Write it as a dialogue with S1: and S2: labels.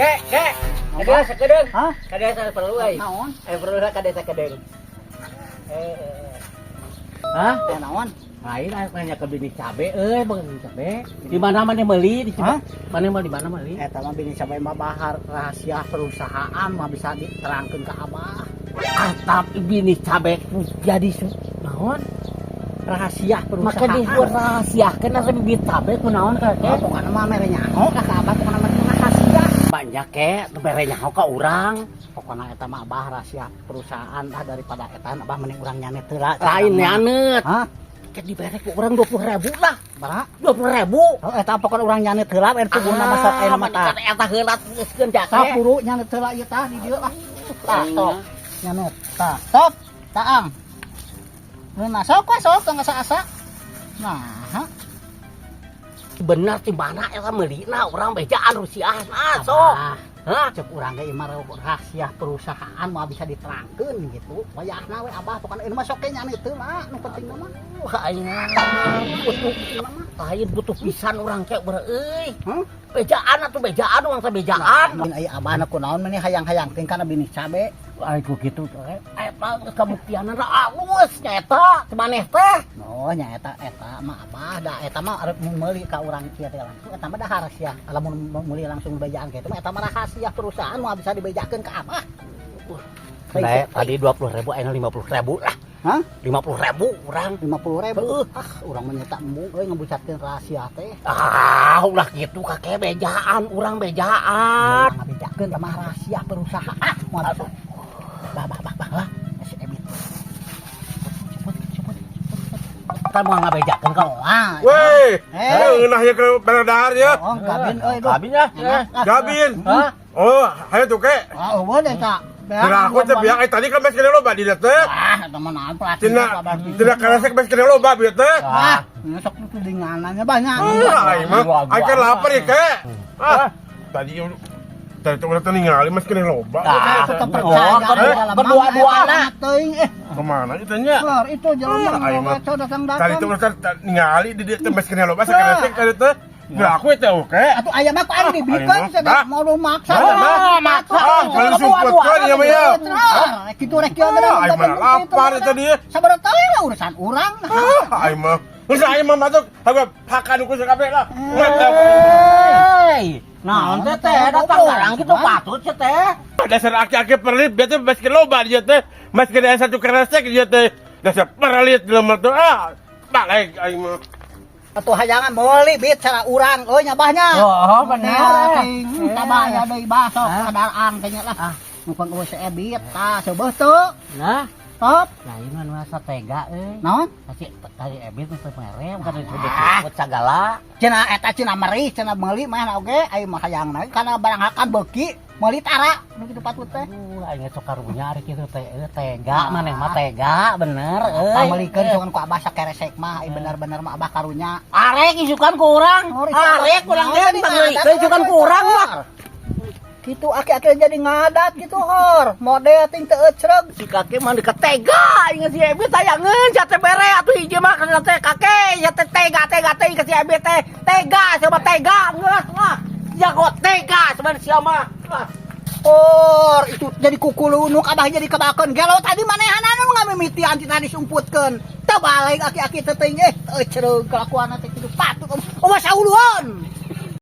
S1: Kek, kek. Ka sakedeung.
S2: Hah?
S1: Ka desa perlu euy.
S2: Naon?
S1: Eh, perlu ka desa sakedeung. Eh, eh, eh. Hah?
S2: Ya naon?
S1: Lain aya nanya ke bini cabe euy, bang cabe. Di mana mana meuli di
S2: Hah?
S1: Mana mau di mana meuli?
S2: Eta mah bini cabe mah bahar rahasia perusahaan mah bisa diterangkeun ka Abah.
S1: Atap bini cabe jadi naon?
S2: Rahasia perusahaan.
S1: Maka dirahasiakeun asa bibit cabe kunaon ka
S2: Oh,
S1: ke?
S2: Pokokna mah mere nyaho ka Abah, pokokna mah rahasia.
S1: Banyak ke bere nyaho ka urang.
S2: Pokokna eta mah Abah rahasia perusahaan lah, daripada eta Abah mending urang nyanet heula.
S1: Lain nyanet.
S2: Hah?
S1: Ke dibere ku urang 20.000 lah.
S2: Bara?
S1: 20.000.
S2: Oh, eta pokokna urang nyanet heula we tubuhna masuk aya mah tah.
S1: Eta heula geuskeun jake.
S2: Tah, puru nyanet heula ieu tah di dieu lah. Tah, top. Nyanet. Tah, top. Taang. Nah, sok we sok tong asa-asa. Nah, ha?
S1: Bener, di mana eta meulina, urang bejaan rusiah nah sok.
S2: Abah,
S1: Hah?
S2: Cek urang ge ieu mah rahasia perusahaan mah bisa diterangkeun gitu. Wayahna we Abah, pokokna ieu mah sok ge nyanet heula nu penting mah.
S1: Wah, aing butuh lain, butuh pisan urang ke ber euy.
S2: Hah?
S1: Bejaan atuh, bejaan urang teh bejaan.
S2: Nah, aya Abah na kunaon meni hayang-hayang teh kana bini cabe?
S1: Aing ku kitu teh. Eta geus kabuktianna alus nya eta maneh teh.
S2: Oh, nya eta eta mah Abah da eta mah arek mun meuli ka urang kieu teh langsung eta mah da rahasia. Lamun meuli langsung bejaan kitu mah eta mah rahasia perusahaan mah bisa dibejakeun ka Abah.
S1: Nah, tadi 20.000, ayeuna 50.000 lah.
S2: Hah?
S1: 50.000 urang.
S2: 50.000.
S1: Heuh.
S2: Ah, urang mah nyata embung euy ngebucatkeun rahasia teh.
S1: Ah, ulah gitu, kakek, bejaan, urang bejaan.
S2: Ngabejakeun eta mah rahasia perusahaan. Moal bisa. Bah, bah, bah, bah lah. Si Ebit. Cepet, cepet, cepet.
S1: Kan mau ngabejakeun ka.
S2: Wah.
S3: Weh,
S2: Eh.
S3: ngeunah ya ke beredar ya.
S2: Oh, Gabin euy duh.
S1: Gabin ya.
S2: Enak, ah.
S3: Gabin.
S1: Hah?
S3: Oh, hayo tuh ke.
S2: Ah, eueuh deh ka.
S3: Kira aku teh biang tadi kan bes kena loba di dieu teh.
S2: Ah, eta mah naon pelatih.
S3: Tina tina karesek bes kena loba bieu teh.
S2: Ah, sok tudinganannya banyak.
S3: Ah, aing mah aing kan lapar ya ke. Ah, tadi tadi tuh udah ningali mas kena loba.
S1: Ah,
S2: Tetep percaya
S1: oh, berdua-duana.
S2: Teuing eh.
S3: Kemana itu nya?
S2: Lor, itu jelema
S3: Ah, aing mah.
S2: itu datang-datang.
S3: Tadi tuh udah ningali di dieu teh bes kena loba sakaresek tadi teh. Kira aku teh oke.
S2: Atuh aya mah ku aing dibikeun
S3: Aing mah.
S2: cenah mau lu maksa.
S3: Ah,
S1: maksa.
S3: Ah, paling sumputkeun ya mah ya.
S2: Ah, kitu rek kieu
S3: Ah, aing mah lapar itu dia.
S2: Sabaraha teuing lah urusan urang.
S3: Ah, aing mah. Geus aing mah masuk, haga hakan ku sakabeh lah.
S1: Hei, naon teh teh datang garang gitu patut sih teh.
S3: Dasar aki-aki perlit, dia teh basket loba dia teh. Basket ada satu keresek dia teh. Dasar perlit jelema teh. Ah, balik aing mah.
S2: Atuh hayangan meuli bit cara urang euy nya bahnya.
S1: Oh, bener.
S2: Tabah aya deui bah sok
S1: Ah.
S2: kadarang teh nya lah.
S1: Ah.
S2: Numpang eueuh si Ebit tah seubeuh teu.
S1: Nah,
S2: Top.
S1: lain mah nu asa tega euy.
S2: Naon?
S1: Kasih tadi Ebit nu teu mere bukan disebut sagala.
S2: Cenah eta cenah meri cenah meuli mah oge aing mah hayangna kana barang hakan beuki meuli tara nu kitu patut teh.
S1: Aing sok karunya ari kitu teh euy, tega maneh mah tega bener euy.
S2: Pamelikeun cuman ku Abah sakeresek mah ai bener-bener mah Abah karunya.
S1: Arek isukan ku urang. Arek urang teh pangeulikeun isukan ku urang mah.
S2: Gitu aki-aki jadi ngadat gitu hor. Model ting teu ecreg.
S1: Si kakek mah dekat tega aing si Ebit hayangeun sia teh bere atuh hiji mah kana teh kakek sia teh tega tega teh ka si Ebit teh tega sama tega geus mah jago tega sebenarnya sia mah. Ah.
S2: Or itu jadi kukulunuk Abah jadi kebakeun. Gelo tadi manehanana nu ngamimitian ti tadi sumputkeun. Teu balik aki-aki teh teuing eh teu ecreg kelakuanna teh kitu patut. Oh, sauluan.